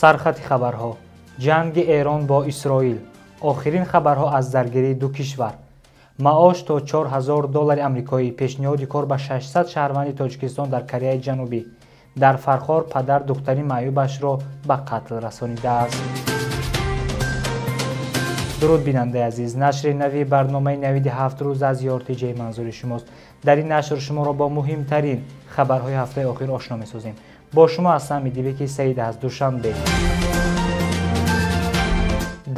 Сархати хабарҳо: ҷанги Эрон бо Исроил, охирин хабарҳо аз даргирии ду кишвар, маош то $4000 амрикоӣ, пешниҳоди кор ба 600 шаҳрванди Тоҷикистон дар Кореяи Ҷанубӣ. Дар Фархор падар духтари маъюбашро ба қатл расонидааст. Дуруд, бинандаи азиз, нашри нави барномаи навиди 7 рӯз аз ЮРТЖ манзури шумост. Дар ин нашр шуморо бо муҳимтарин хабарҳои ҳафтаи охир ошно месозем. Бо шумо ҳастам Идибеки Саид аз Душанбе.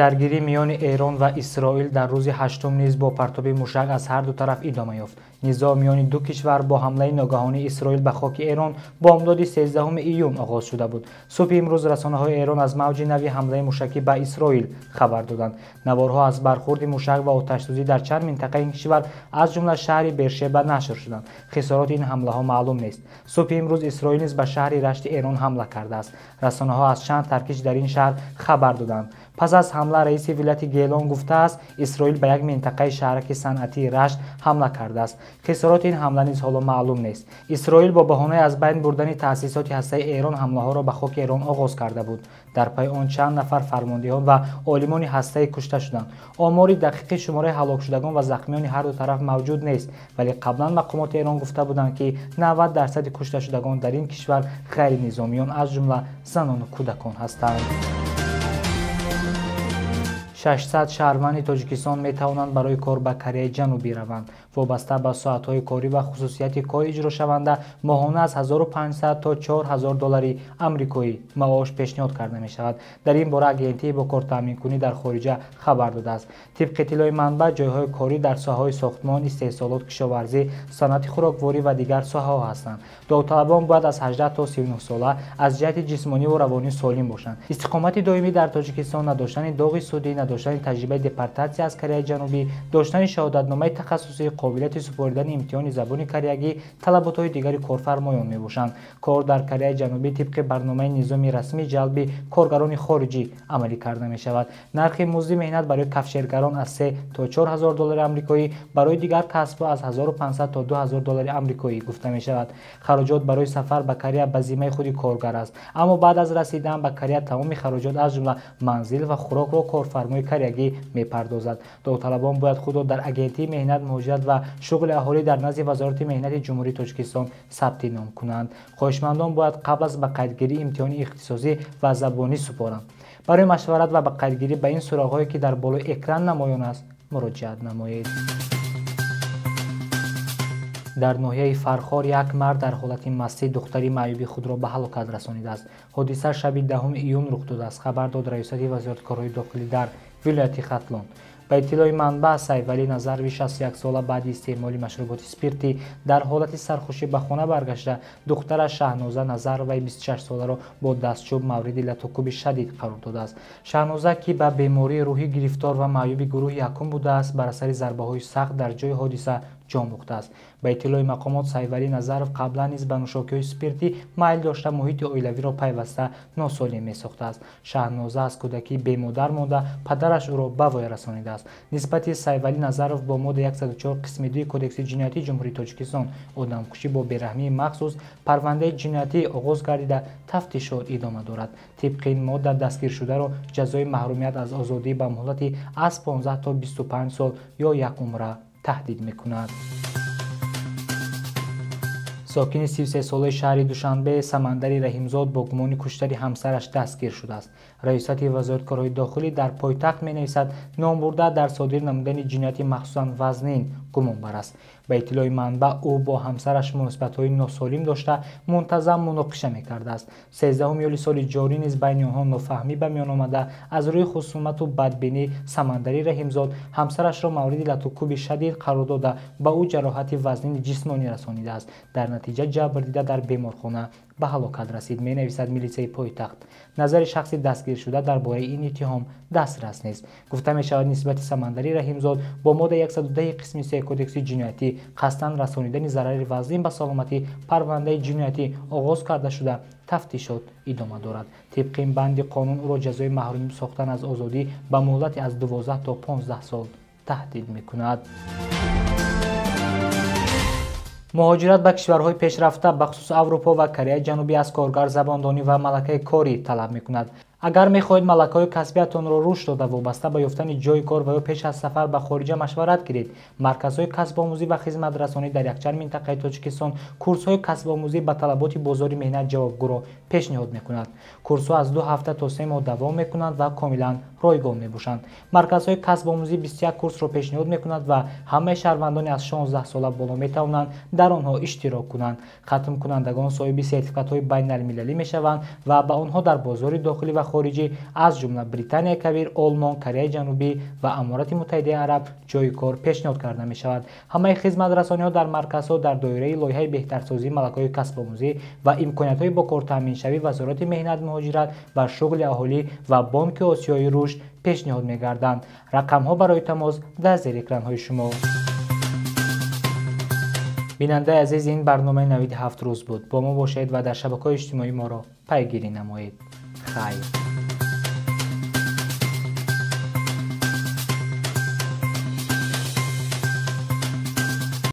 Даргирӣ миёни Эрон ва Исроил дар рӯзи ҳаштум низ бо партоби мушак аз ҳар ду тараф идома ёфт. Низоъ миёни ду кишвар бо ҳамлаи ногаҳонии Исроил ба хоки Эрон бомдоди 13 июн оғоз шуда буд. Субҳи имрӯз расонаҳои Эрон аз мавҷи нави ҳамлаи мушакӣ ба Исроил хабар доданд. Наворҳо аз бархурди мушак ва оташсӯзӣ дар чанд минтақаи ин кишвар, аз ҷумла шаҳри Бершеба, нашр шуданд. Хисороти ин ҳамлаҳо маълум нест. Субҳи имрӯз Исроил низ ба шаҳри Рашти Эрон ҳамла кардааст. Расонаҳо аз чанд таркиш дар ин шаҳр хабар доданд. Пас аз ҳамла раиси вилояти Гелон гуфтааст, Исроил ба як минтақаи шаҳраки санъатии Рашт ҳамла кардааст. Хисороти ин ҳамла низ ҳоло маълум нест. Исроил бо баҳонаи аз байн бурдани таъсисоти ҳастаи Эрон ҳамлаҳоро ба хоки Эрон оғоз карда буд. Дар пайи он чанд нафар фармондеҳон ва олимони ҳастаӣ кушта шуданд. Омори дақиқи шумораи ҳалокшудагон ва захмиёни ҳар ду тараф мавҷуд нест, вале қаблан мақомоти Эрон гуфта буданд, ки 90% кушташудагон дар ин кишвар ғайринизомиён, аз ҷумла занону кӯдакон ҳастанд. 600 шаҳрванди Тоҷикистон метавонанд барои кор ба Кореяи Ҷанубӣ раванд. Вобаста ба соатҳои корӣ ва хусусияти кор иҷрошаванда моҳона аз 1500 то $4000 амрикоӣ маош пешниҳод карда мешавад. Дар ин бора агентии бо кортаъминкунӣ дар хориҷа хабар додааст. Тибқи иттилои манбаъ, ҷойҳои корӣ дар соҳаҳои сохтмон, истеҳсолот, кишоварзӣ, санъати хӯрокворӣ ва дигар соҳаҳо ҳастанд. Довталабон бояд аз 18 то 39 сола, аз ҷиҳати ҷисмонӣ ва равонӣ солим бошанд. Истиқомати доимӣ дар Тоҷикистон, надоштани доғи судӣ, надоштани таҷрибаи депортатсия аз Кореяи Ҷанубӣ, доштани шаҳодатномаи тахассусӣ, қобилияти супоридани имтиҳони забони кореягӣ талаботҳои дигари корфармоён мебошанд. Кор дар Кореяи Ҷанубӣ тибқи барномаи низоми расмии ҷалби коргарони хориҷӣ амалӣ карда мешавад. Нархи музди меҳнат барои кафшергарон аз 3 то $4000 амрикоӣ, барои дигар касбҳо аз 1500 то $2000 амрикоӣ гуфта мешавад. Хароҷот барои сафар ба Корея ба зиммаи худи коргар аст, аммо баъд аз расидан ба Корея тамоми хароҷот, аз ҷумла манзил ва хӯрокро корфармои кореягӣ мепардозад. Довталабон бояд худро дар агентии меҳнат, муҳоҷират ва шуғли аҳолӣ дар назди Вазорати меҳнати Ҷумҳурии Тоҷикистон сабти ном кунанд. Хоҳишмандон бояд қабл аз ба қайдгирӣ имтиҳони ихтисосӣ ва забонӣ супоранд. Барои машварат ва ба қайдгирӣ ба ин суроғҳое, ки дар болои экран намоён аст, муроҷиат намоед. Дар ноҳияи Фархор як мард дар ҳолати мастӣ духтари маъюби худро ба ҳалокат расонидааст. Ҳодиса шаби 10 июн рух додааст, хабар дод раёсати Вазорати корҳои дохилӣ дар вилояти Хатлон. Ба иттилои манбаъ, Сайфалӣ Назарови 61 сола баъди истеъмоли машруботи спиртӣ дар ҳолати сархӯшӣ ба хона баргашта, духтараш Шаҳноза Назароваи 26 соларо бо дастчӯб мавриди латукӯби шадид қарор додааст. Шаҳноза, ки ба бемории рӯҳӣ гирифтор ва маъюби гурӯҳи якум будааст, бар асари зарбаҳои сахт дар ҷои ҳодиса ҷон бохтааст. Ба иттилои мақомот, Сайфалӣ Назаров қаблан низ ба нӯшокиҳои спиртӣ майл дошта, муҳити оилавиро пайваста носолим месохтааст. Шаҳноза аз кӯдакӣ бемодар монда, падараш ӯро ба воя расонидааст. Нисбати Сайфалӣ Назаров бо моддаи 104 қисми 2 Кодекси ҷиноятии Ҷумҳурии Тоҷикистон одамкушӣ бо бераҳмии махсус парвандаи ҷиноятӣ оғоз гардида, тафтишот идома дорад. Тибқи ин модда дастгиршударо ҷазои маҳрумият аз озодӣ ба муҳлати аз 15 то 25 сол ё як умра таҳдид мекунад. Сокини 33-солаи шаҳри Душанбе Самандари Раҳимзод бо гумони куштари ҳамсараш дастгир шудааст. Раёсати Вазорати корҳои дохилӣ дар пойтахт менависад, номбурда дар содир намудани ҷинояти махсусан вазнин гумонбар аст. Ба иттилои манбаъ, ӯ бо ҳамсараш муносибатҳои носолим дошта, мунтазам муноқиша мекардааст. 13 июли соли ҷорӣ низ байни онҳо нофаҳмӣ ба миён омада, аз рӯи хусумату бадбинӣ Самандари Раҳимзод ҳамсарашро мавриди латукӯби шадид қарор дода, ба ӯ ҷароҳати вазнини ҷисмонӣ расонидааст. Дар натиҷа ҷабрдида дар беморхона ба ҳалокат расид, менависад милитсияи пойтахт. Назари шахси дастгиршуда дар бораи ин иттиҳом дастрас нест. Гуфта мешавад, нисбати Самандари Раҳимзод бо моддаи 110 қисми 3 Кодекси ҷиноятӣ қасдан расонидани зарари вазнин ба саломатӣ парвандаи ҷиноятӣ оғоз карда шуда, тафтишот идома дорад. Тибқи ин банди қонун ӯро ҷазои маҳрум сохтан аз озодӣ ба муҳлати аз 12 то 15 сол таҳдид мекунад. Муҳоҷират ба кишварҳои пешрафта, бахусус Аврупо ва Кореяи Ҷанубӣ, аз коргар забондонӣ ва малакаи корӣ талаб мекунад. Агар мехоҳед малакаҳои касбиятонро рушд дода, вобаста ба ёфтани ҷойи кор ва ё пеш аз сафар ба хориҷа машварат гиред, марказҳои касбомӯзӣ ва хизматрасонӣ дар якчанд минтақаи Тоҷикистон курсҳои касбомӯзӣ ба талаботи бозори меҳнат ҷавобгӯро пешниҳод мекунад. Курсҳо аз 2 ҳафта то 3 моҳ давом мекунанд ва комилан ройгон мебошанд. Марказҳои касбомӯзӣ 21 курсро пешниҳод мекунад ва ҳамаи шаҳрвандони аз 16 сола боло метавонанд дар онҳо иштирок кунанд. Хатмкунандагон соҳиби сертификатҳои байналмилалӣ мешаванд ва ба онҳо дар бозори дохилӣ ва хориҷӣ, аз ҷумла Британияи Кабир, Олмон, Кореяи Ҷанубӣ ва Аморати Муттаҳидаи Араб ҷойи кор пешниҳод карда мешавад. Ҳамаи хизматрасониҳо дар марказҳо дар доираи лоиҳаи беҳтарсозии малакаҳои касбомӯзӣ ва имкониятҳои бо кор таъминшавӣ Вазорати меҳнат, муҳоҷират ва шуғли аҳолӣ ва Бонки Осиёи Рушд пешниҳод мегарданд. Рақамҳо барои тамос дар зери экранҳои шумо. Бинандаи азиз, ин барномаи Навиди 7 рӯз буд. Бо мо бошед ва дар шабакаҳои иҷтимоӣ моро пайгирӣ намоед. Хайр.